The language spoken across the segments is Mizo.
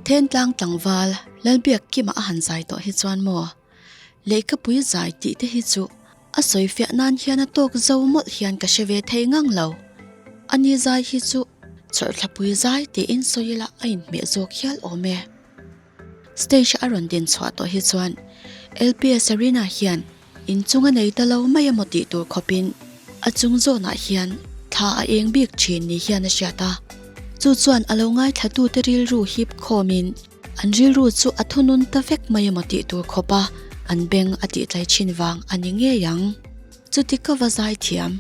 Thentlang tlangval Lalbiakkima a han zai tawh hi chuan maw lehkhapui zai tih te hi chu a sawi fiah nan hian a tawk zo mawlh hian ka hre ve thei ngang lo. Ani zai hi chu chawrthlapui zai tiin sawi ila a inhmeh zawk hial awm e. Stage a rawn din chhuah tawh hi chuan LPS Arena hian inchung a nei ta lo mai emaw tih tur khawpin a chung zawnah hian thla a eng bik thin ni hian a hriat a. Chu chuan a lo ngaithlatute rilru hip khawmin an rilru chu a thunun ta vek mai emaw tih tur khawpa an beng a tihtlai thin vang a ni ngei ang. Chuti ka va zai thiam,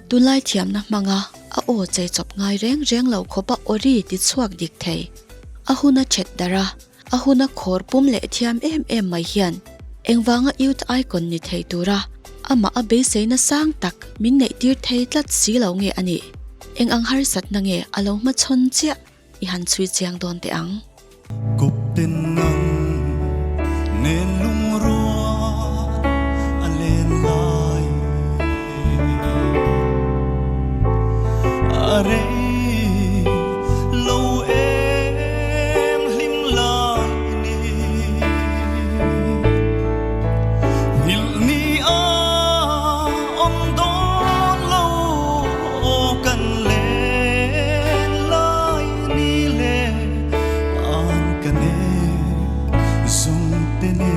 tunlai thiamna hmanga a aw chei chawp ngai reng reng lo khawpa awri ti chhuak dik thei. A hun a chet darh a, a hun a khawr pum leh thiam em em mai hian engvanga youth icon ni thei tura amah a beiseina sang tak min neih tir thei tlat si lo nge a nih? Eng ang harsatna nge a lo hmachhawn chiah i han chhui chiang dawn teh ang. Kawp ten nang nen lungrual a len lai a rei lo em hlim lai ni nghilh ni a awm dawn lo kan len lai ni le an ka ne zung te ne.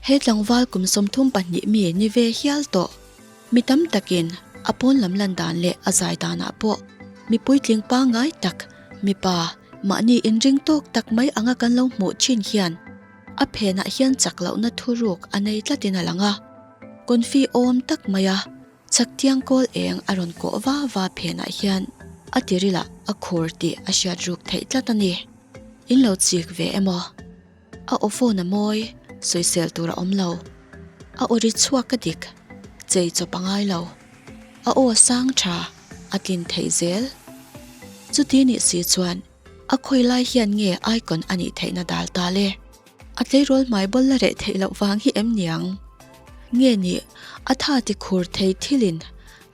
He tlangval kum 32 mi ni ve hial tawh. Mi tam takin a pawn lam lan dan leh a zai danah pawh mi puitling pangngai tak, mipa, mahni inring tawk tak mai anga kan lo hmuh thin hian a phenah hian chak lohna thuruk a nei tlatin a lang a. Confi awm tak maia chaktiang kawl eng a rawn kawh va va phenah hian a tirilah a khur tih a hriat ruk theih tlat a ni. In lo chik ve emaw? A aw phone a mawi, sawisel tur a awm lo. A aw ri chhuak a dik, chei chawp a ngai lo. A aw a sang tha, a tlin theih zel. Chuti nih si chuan a khawi lai hian nge icon a nih theihna dal ta le? A tleirawl hmai bawl la reh theih loh vang hi em niang? Nge nih a tha ti khur thei thilin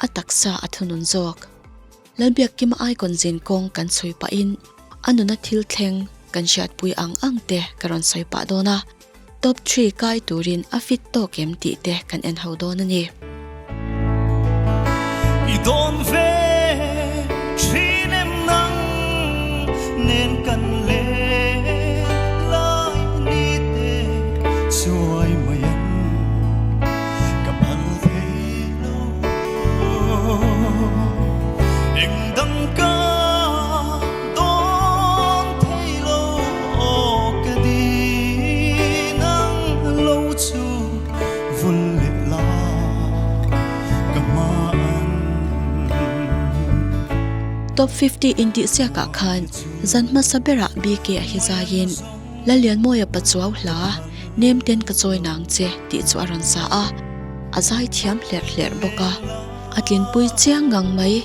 a taksa a thunun zawk? Lalbiakkima icon zin kawng kan chhui pahin a nuna thil thleng kan hriatpui ang ang te ka rawn sawi pah dawn a, top three kai turin a fit tawk em tih te kan en ho dawn a ni. I dawn ve thin em nang nen kan leh lai ni te chuai mai an ka phal thei lo. Eng dang ka dawn thei lo aw ka di nang lo chu vul leh la ka hma an. Top 50 intihsiakah khan zan hmasa berah BK a hi zaiin Lallianmawia Pachuau hla Nem ten ka chawi nang che tih chu a rawn sa a, a zai thiam hlerh hlerh bawk a. A tlinpui chiang ngang mai.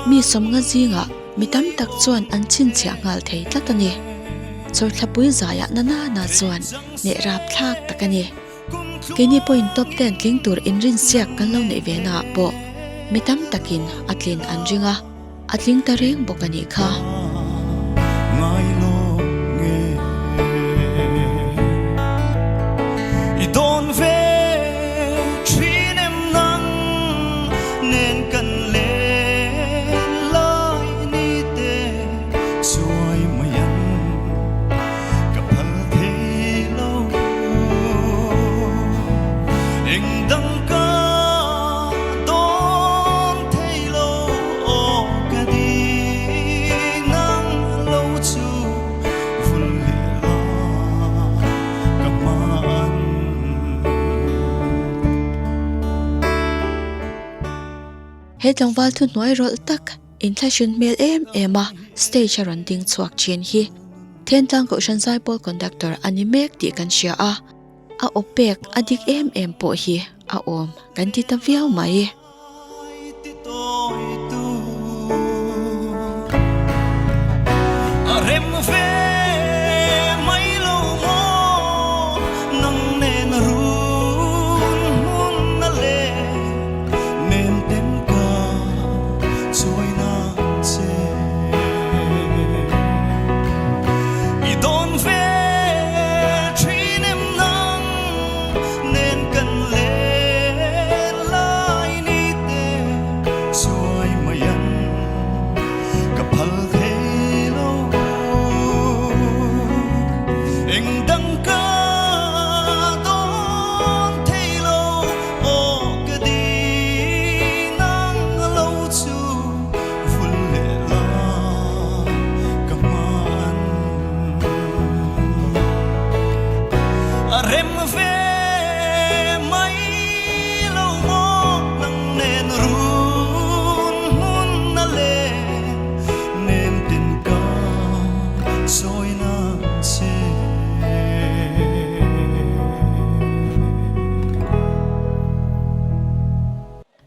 Mi sawmnga zingah mi tam tak chuan an chhinchhiah nghal thei tlat a ni. Chawrthlapui zaiah na nana chuan neh rap thlak tak a ni. Keini pawhin top ten tling tur inrinsiak kan lo neih ve naah pawh mi tam takin a tlin an ring a. A tling ta reng bawk a nih kha. I dawn ve thin em nang nen kan len lai ni te chuai mai ang ka phal thei lo eng dang ka dawn thei lo aw ka di nang lo chu vun leh la ka hman. He tlangval thu hnuai rawlh tak inthlahrun hmel em em a stage a rawn ding chhuak thin hi Thentlang Kohhran Zaipawl Conductor a ni mek tih kan hria a. A aw pek a dik em em pawh hi a awm kan ti ta viau mai. A rem ve mai lo maw nang nen run hmun na le nem ten ka chuai na che.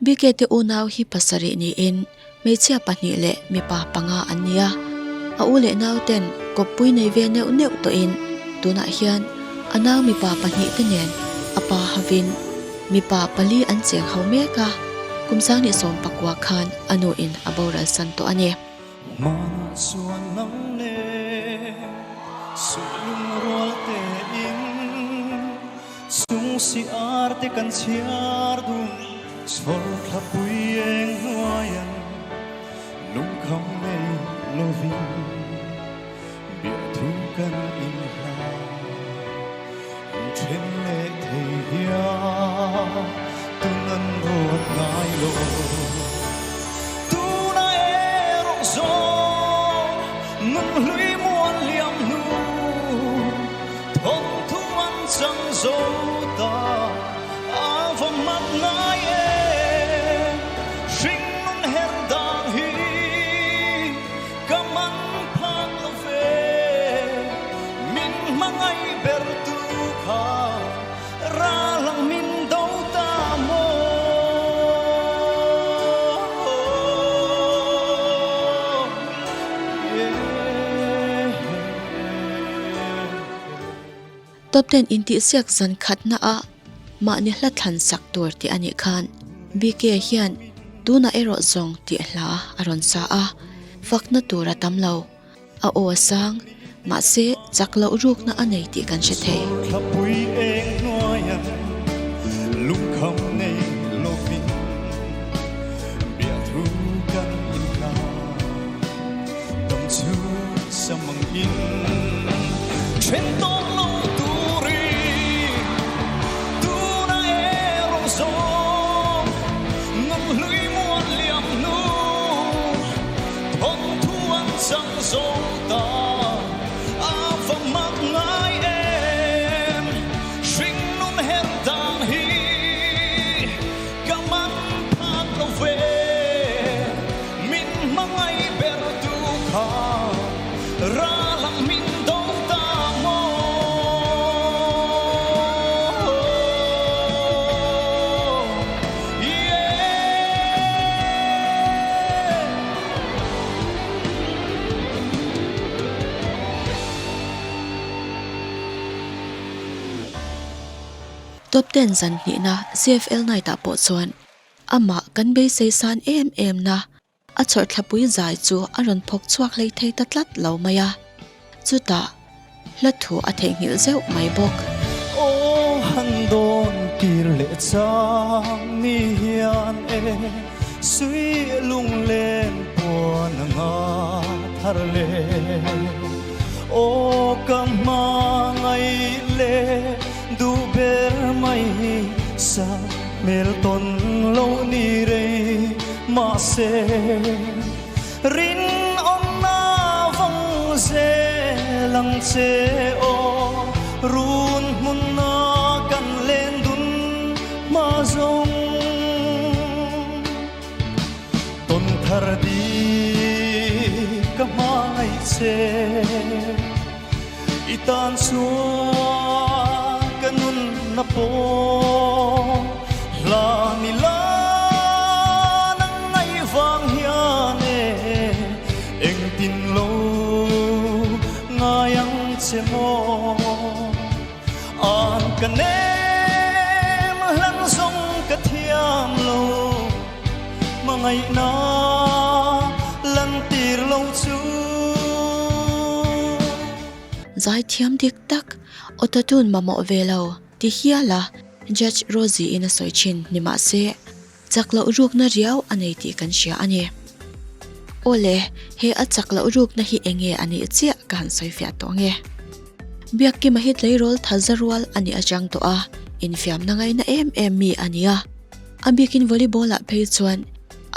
BK te unau hi pasarih niin hmeichhia pahnih leh mipa panga an ni a. A u leh nau ten kawppui nei ve neuh neuh tawhin tunah hian a nau mipa pahnih te nen a pa hovin mipa pali an cheng ho mek a, kum sanghnih sawm pakua khan a nu in a boral san tawh a ni. Hmanah chuan nang nen suih lungrual tein Chung si ar te kan chhiar dun chhawr thla pui eng hnuaian lungkham nei lovin biahthu kan inhla inthen leh thei hian tun an ruat ngai lo. Tuna erawh zawng nun hlui muan liam hnu Thawnthu an chang zo ta a va mat ngai em Hring nun her dan hi ka man phak lo ve Min hmangaih ber tu kha ral ang min do ta maw Yeah. Top ten intihsiak zan khatna a mahni hla thlan sak tur tih a nih khan BK hian tunah erawh zawng tih hla a rawn sa a, fakna tur a tam lo. A aw a sang, mahse chak loh rukna a nei tih kan hre thei. Thlapui eng hnuaia lungkham nei lovin biahthu kan inhla. Dam chu samang in then tawh lo turin tuna erawh zawng nun hlui muan liam hnu thawnthu an chang zo ta a va mak ngai em hring nun her dan hi ka man phak lo ve. Min hmangaih ber tu kha ral ang min do ta maw? Yeah. Top ten zan hnihna CFL night ah pawh chuan Amah kan beisei san em em na, a chawrthlapui zai chu a rawn phawk chhuak hlei thei ta tlat lo mai a, chutah hla thu a theihnghilh zeuh mai bawk. Aw han dawn tir leh chang ni hian e, sui lunglen puan a nga thar le. Aw ka hmangaih le duh ber mai sa. Hmel tawn lo ni rei mahse rinawmna vawng zel ang che aw run hmunna kan len dun hma zawng tawn thar dik ka hmangaih che. I tan chuan ka nun na pawh hla ni la nang ngaih vang hian e engtin lo ngai ang che maw an ka nem hlan zawng ka thiam lo hmangaihna lan tir lo chu. Zaithiam dik tak, autotune mamawh ve lo ti hial a Judge Rosie in a sawi thin ni mahse, chak loh rukna riau a nei tih kan hria a ni. Awle, he a chak loh rukna hi eng nge a nih chiah ka han sawi fiah tawh nge. Biakkima hi tleirawl thaza rual a nih atang tawh a, infiamna ngaina em em mi a ni a. A bikin volleyball ah phei chuan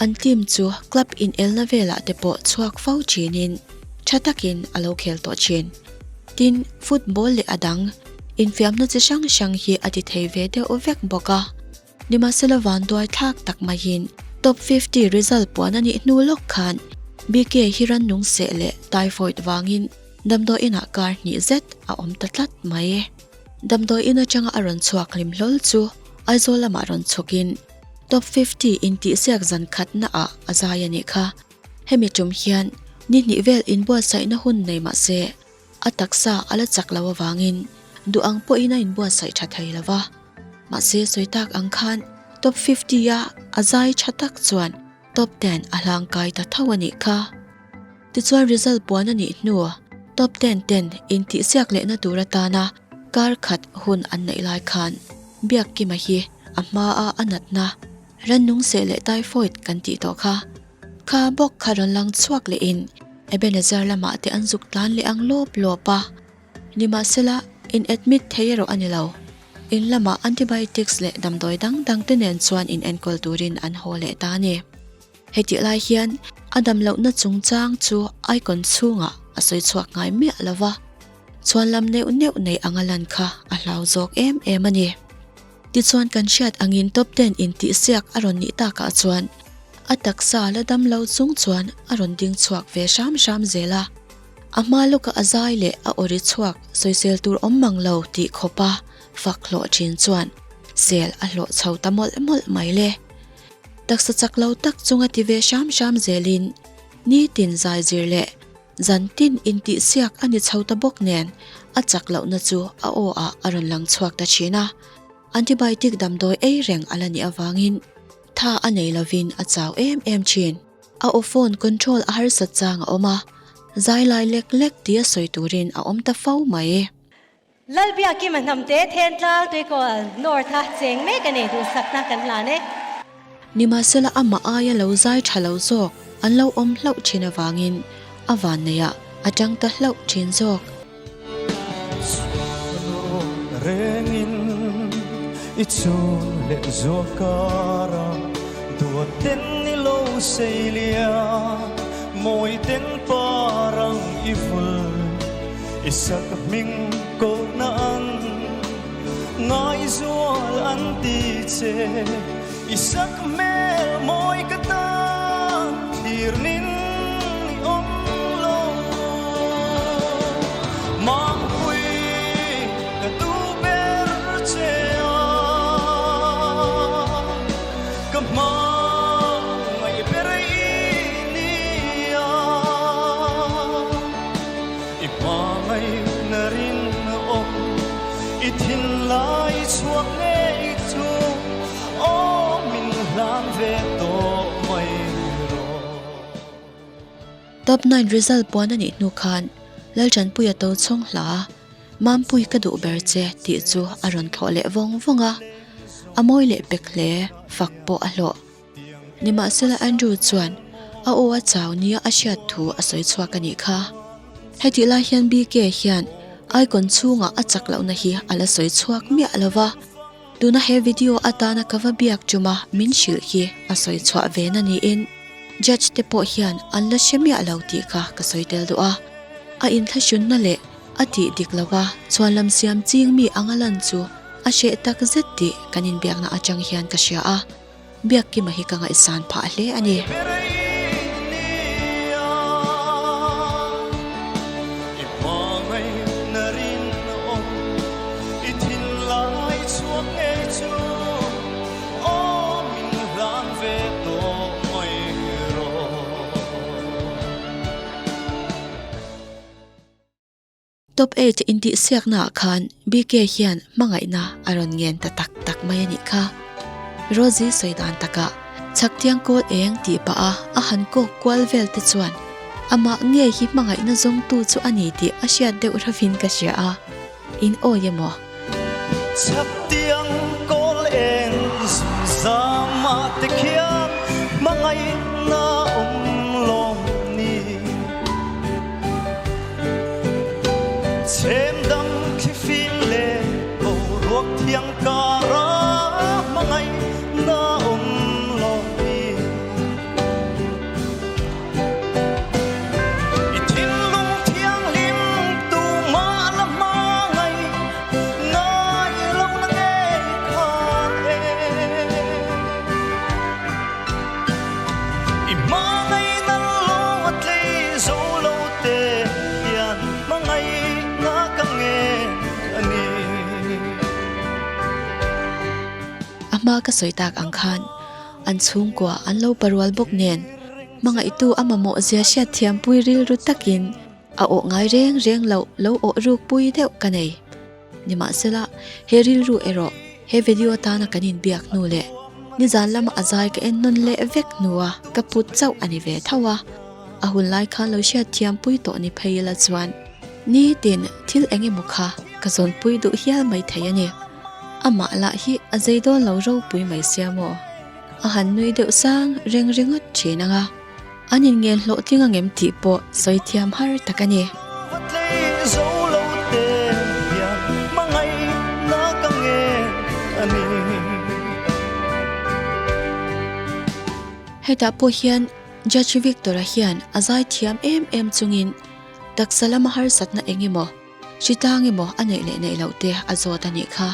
an team chu club inelna velah te pawh chhuak fo thinin tha takin a lo khel tawh thin. Tin, football leh a dang infiamna chi hrang hrang hi a ti thei ve deuh vek bawk a. Nimahsela vanduai thlak tak maiin top 50 result puan a nih hnu lawk khan BK hi rannung seh leh typhoid vangin damdawiin ah kar hnih zet a awm ta tlat mai. Damdawiin atanga a rawn chhuak hlim hlawl chu Aizawl lamah rawn chhukin Top 50 intihsiak zan khatna ah a zai a nih kha. Hemi tum hian ni hnih vel inbuatsaihna hun nei mah se a taksa a la chak lo avangin duh ang pawhin a inbuatsaih tha thei lo va. Mahse sawi tak ang khan Top 50 a a zai tha tak chuan Top 10 a hlangkai ta tho a nih kha. Tichuan result puan a nih hnu Top 10 ten intihsiak lehna tur atana kar khat hun an neih lai khan Biakkima hi a hmaa a natna rannung seh leh typhoid kan tih tawh kha. Kha bawk kha rawn lang chhuak lehin Ebenezer lamah te an zuk tlan leh ang lawp lawp a. Nimahsela, in admit thei erawh a ni lo. In lamah antibiotics leh damdawi dang dang te nen chuan in enkawl turin an haw leh ta a ni. Hetih lai hian a dam lohna chungchang chu icon chhungah a sawi chhuak ngai miah lo va, chhuan lam neuh neuh nei anga lan kha a hlau zawk em em a ni. Tichuan kan hriat angin top ten intihsiak a rawn nih takah chuan a taksa la dam lo chung chuan a rawn ding chhuak ve hram hram zel a. A hma lawka a zai leh a awri chhuak sawisel tur awm mang lo tih khawpa fak hlawh thin chuan sel a hlawh chho ta mawlh mawlh mai le. Taksa chak lo tak chunga ti ve hram hram zelin nitin zai zir leh zan tin intihsiak a ni chho ta bawk nen a chak lohna chu a aw ah a rawn lang chhuak ta thin a. Antibiotic damdawi ei reng a la nih avangin tha a nei lovin a chau em em thin. A aw phone control a harsat chang a awm a, zai lai lek lek tia sawi turin a awm ta fo mai. Lalbiakima hnamte Thentlang Tuikawl North a cheng mek a ni, duhsakna kan hlan e. Nimahsela amah aia lo zai tha lo zawk an lo awm hlauh thin avangin a vanneihah a tang ta hlauh thin zawk. Chhuanur rengin i chun leh zual kara duat ten ni lo seilia mawi ten parang i vul i sak hming kohna an ngaizual an ti che i sak hmel mawi ka tan thlir nin i awm lo Mangpui ka duh ber che a ka hmangaih ber i ni a i hmangaih na rin awm i thinlai chhuak ngei chu aw min hlan ve tawh mai rawh. Top nine result puan a nih hnu khan Lalṭanpuia to chhawng hla Mampui ka duh ber che tih chu a rawn thlawh leh vawng vawng a, a mawi leh pek hle fak pawh a hlawh. Nimahsela Andrew chuan a aw a chau nia a hriat thu a sawi chhuak a nih kha. Hetih lai hian BK hian Icon chhungah a chak lohna hi a la sawi chhuak miah lo va, tuna he video atana ka va biak tuma min hrilh hi a sawi chhuah ve na niin Judge te pawh hian an la hre miah lo tih kha ka sawi tel duh a. A inthlahrunna leh a tih dik lo a chhuanlam siam ching mi anga lan chu a hreh tak zet tih kan inbiakna atang hian ka hria a. Biakkima hi ka ngaihsan phah hle a ni. Top eight intihsiaknaah khan BK hian hmangaihna a rawn ngen ta tak tak mai a nih kha. Rosie sawi dan takah chhaktiang kawl eng tih pah a a han kawk kual vel te chuan amah ngei hi hmangaihna zawngtu chu a ni tih a hriat deuh ravin ka hria a, in awi emaw? Chhaktiang kawl eng zumzamah te khian hmangaihna awm lawm ni. Chhem dang thlifim leh boruak thiang kara hmangaihna awm lawm ni. I thinlung thianghlim tumah la hmangaih ngai lo na ngei khan e. I hmangaihna lo a tlei zo lo te hian hmangaihna ka ngen a ni. A hma ka sawi tak ang khan. An chhungkua an lo parual bawk nen hmangaihtu a mamawh zia hriatthiampui rilru takin a awh ngai reng reng loh lo awh rukpui deuh ka nei. Nimahsela, he rilru erawh he video atana kan inbiak hnu leh nizan lama a zai ka en nawn leh vek hnua ka put chauh a ni ve tho a, a hun lai khan lo hriatthiampui tawh ni phei ila chuan nitin thil eng emaw kha ka zawnpui duh hial mai thei a ni. Amah lah hi a zei dawn lo ropui mai sia maw? A han nui deuh sang reng ringawt thin ang a. An inngen hlawhtling ang em tih pawh sawi thiam har tak a ni. Hetah pawh hian Judge Victor-a hian a zai thiam em em chungin taksa lama harsatna eng emaw, hritlang emaw a neih leh neih loh te a zawt a nih kha.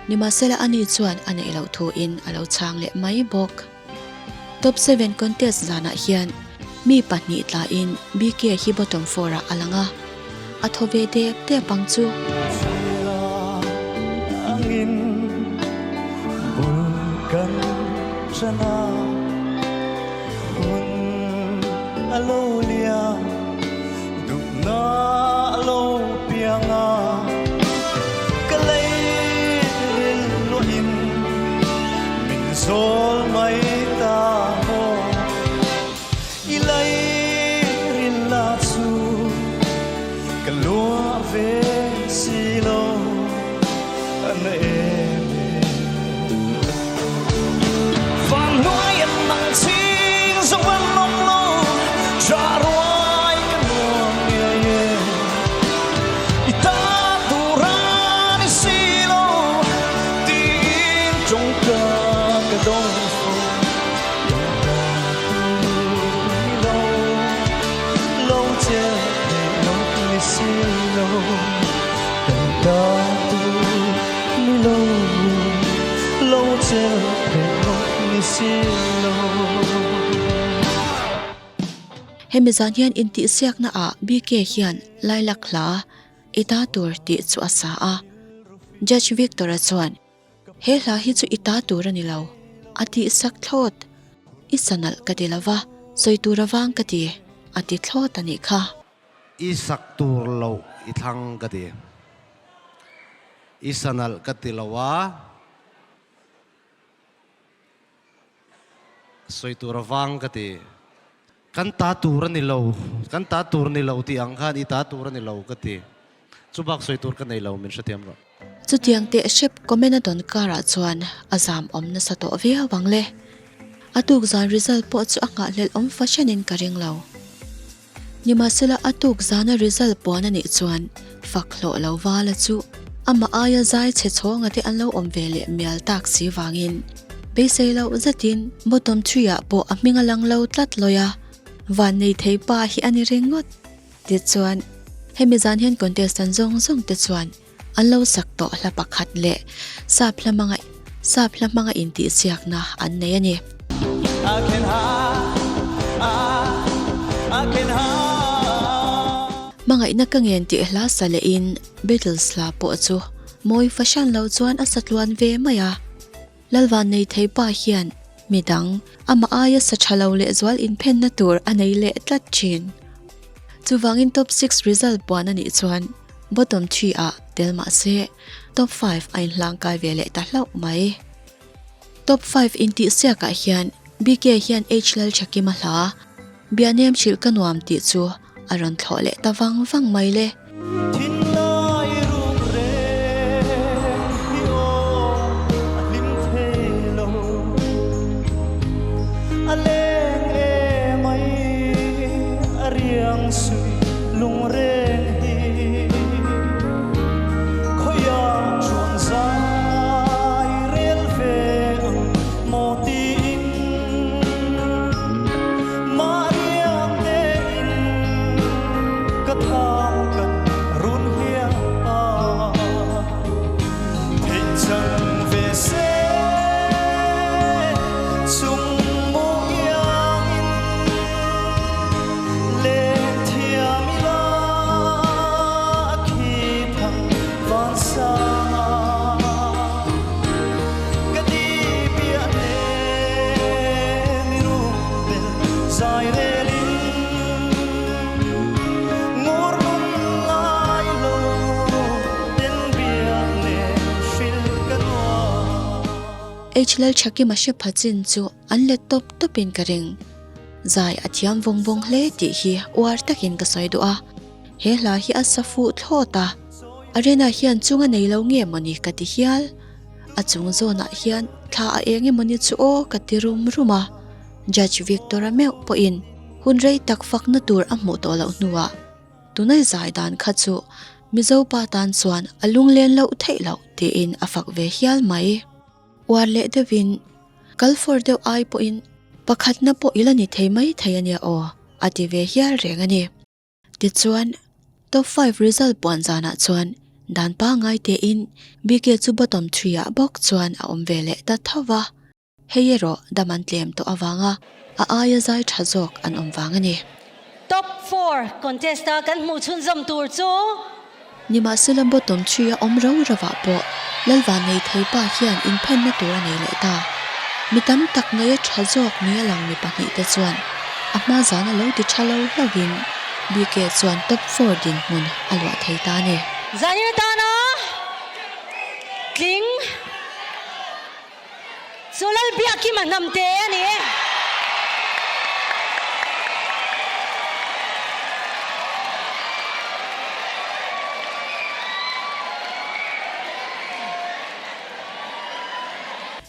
Nimahsela ani chuan a neih loh thuin a lo chhang leh mai bawk. Top 7 contest zanah hian mi pahnih tlain BK hi bottom four ah a lang a, a thaw ve dep dep ang chu. Zawl mai ta maw i lei ril la chu ka luah ve si lo an em e. Van hnuai an nang ching zo an awm lo cha ruai ka nuam ngiai e i ta tur a ni si lo tiin tawngka ka dawng fo i ta tur ni lo lo che thei lo ni si lo kan ta tur ni lo lo che thei lo ni si lo. Hemi zan hian intihsiakna ah BK hian Lilac hla I ta tur tih chu a sa a. Judge Victor-a chuan, He hla hi chu i ta tur a ni lo, a tih sak thlawt. I sa nalh ka ti lo va, sawi tur avang ka ti, a ti thlawt a nih kha. I sak tur loh i thlang ka ti. I sa nalh ka ti lo a. Sawi tur avang ka ti. Kan ta tur a ni lo, kan ta tur ni lo tih ang khan i ta tur a ni lo ka ti. Chu bak sawi tur ka nei lo, min hrethiam rawh. Chutiang teh hrep comment a dawn karah chuan a zam awm nasa tawh viau ang le. A tuk zan result pawh chu a nghahhlelh awm fahranin ka ring lo. Nimahsela a tuk zana result puan a nih chuan fak hlawh lo vala chu amah aia zai chhe chhawnga te an lo awm ve leh mial tak si vangin beisei loh zetin bottom three ah pawh a hming a lang lo tlat lawi a, van nei thei pa hi a ni ringawt. Tichuan, hemi zan hian contestant zawng zawng te chuan an lo sak tawh hla pakhat leh sap hla hmanga sap hla hmanga intihsiakna an nei a ni. Hmangaihna ka ngen tih hla sa lehin Beatles hla pawh chu mawi fahran lo chuan a sa tluan ve mai a. Lalvan nei thei pa hian midang amah aia sa tha lo lehzual inphenna tur a nei leh tlat thin. Chuvangin top six result puan a nih chuan bottom three ah tel mah se top five a inhlangkai ve leh ta hlauh mai. Top five intihsiakah hian BK hian H Lalthakima hla Bianem hrilh ka nuam tih chu a rawn thlawh leh ta vang vang mai le. Thinlai ruk reng hi aw a hlim thei lo, a leng e mai a riang sui lung reng hi. Khawiah chuan zai rel ve ang maw tiin. H Lalthakima hre pha chin chu an let tawp tawpin ka ring. Zai a thiam vawng vawng hle tih hi uar takin ka sawi duh a, he hla hi a sa fuh thlawt a, Arena hian chung a nei lo nge mawni ka ti hial. A chung zawnah hian thla a eng emawni chu aw ka ti rum rum a, Judge Victor-a meuh pawhin hun rei tak fakna tur a hmuh tawh loh hnuah tunai zai dan kha chu Mizo pa tan chuan a lunglen loh theih loh tiin a fak ve hial mai. Uar leh deuhin kal fawr deuh ai pawhin pakhatna pawh i la ni thei mai thei a nia aw a ti ve hial reng a ni. Tichuan, Top 5 result puan zanah chuan dan pangngai tein BK chu bottom 3 ah bawk chuan a awm ve leh ta tho va. Hei erawh dam an tlem tawh avanga a aia zai tha zawk an awm vang a ni. Top 4 contest a kan hmuh chhunzawm tur chu. Nimahsela bottom 3 a awm ro rovah pawh Lalvan nei thei pa hian inphenna tur a nei leh ta. Mi tam tak ngaia tha zawk ni a lang mi pahnihte chuan a hma zana lo ti tha lo hlauhin BK chuan top 4 dinhmun a luah thei ta a ni. Zanin atana tling. Chu Lalbiakima hnamte a ni e.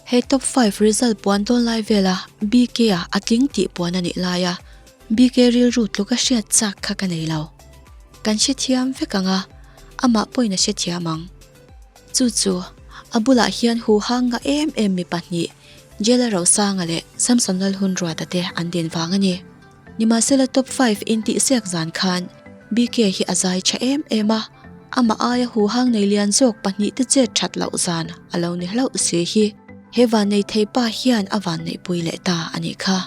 He top 5 result puan dawn lai vela BK a a tling tih puan a nih laia BK rilru tluk a hriat chak kha ka nei lo. Kan hrethiam vek ang a, amah pawhin a hrethiam ang. Chu chu, a bulah hian huhang nga em em mi pahnih, Jela Rosanga leh Samson Lalhunruata te an din vang a ni. Nimahsela top 5 intihsiak zan khan BK hi a zai tha em em a, amah aia huhang nei lian zawk pahnih te chet that loh zan a lo ni hlauh si hi he vannei thei pa hian a vanneihpui leh ta a nih kha.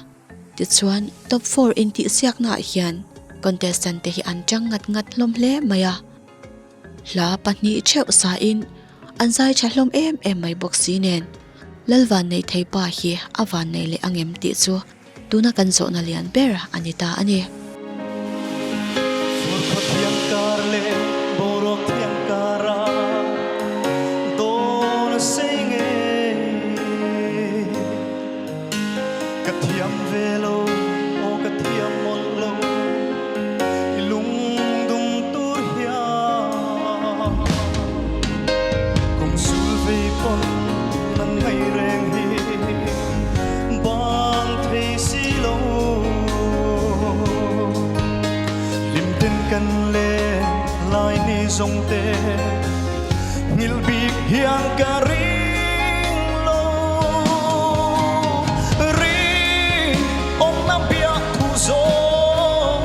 Tichuan, top 4 intihsiaknaah hian contestant te hi an tang ngat ngat hlawm hle mai a. Hla pahnih theuh sain an zai tha hlawm em em mai bawk si nen Lalvannei theipa hi a vannei leh angem tih chu tuna kan zawhna lian ber a ni ta a ni. Furkhaw thiang kar leh boruak thiang kara dawn a sei ngei. Ka thiam ve lo, aw ka thiam mawlh lo, i lungdum tur hian. Kum sul vei pawn nan ngaih reng hi bang thei si lo. Hlim ten kan le lai ni zawng te nghilh bik hian ka ring lo. Ring awmna biak thu zawng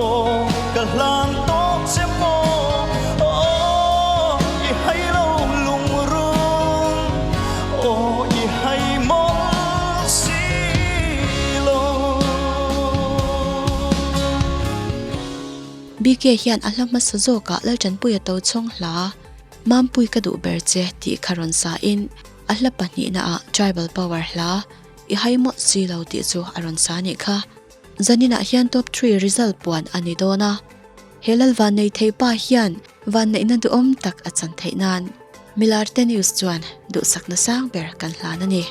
aw ka hlan tawk che maw aw i hai lo lungrun aw i hai mawlh si lo. BK hian a hla hmasa zawkah Laltanpuia Tochhawng hla Mampui ka duh ber che tih kha rawn sa in a hla pahnihna ah Tribal Power hla i hai mawlh si lo tih chu a rawn sa nih kha. Zaninah hian top 3 result puan a ni dawn a, he lal vannei thei pa hian vanneihna duhawm tak a chan theih nan Milarte News chuan duhsakna sang ber kan hlan a ni.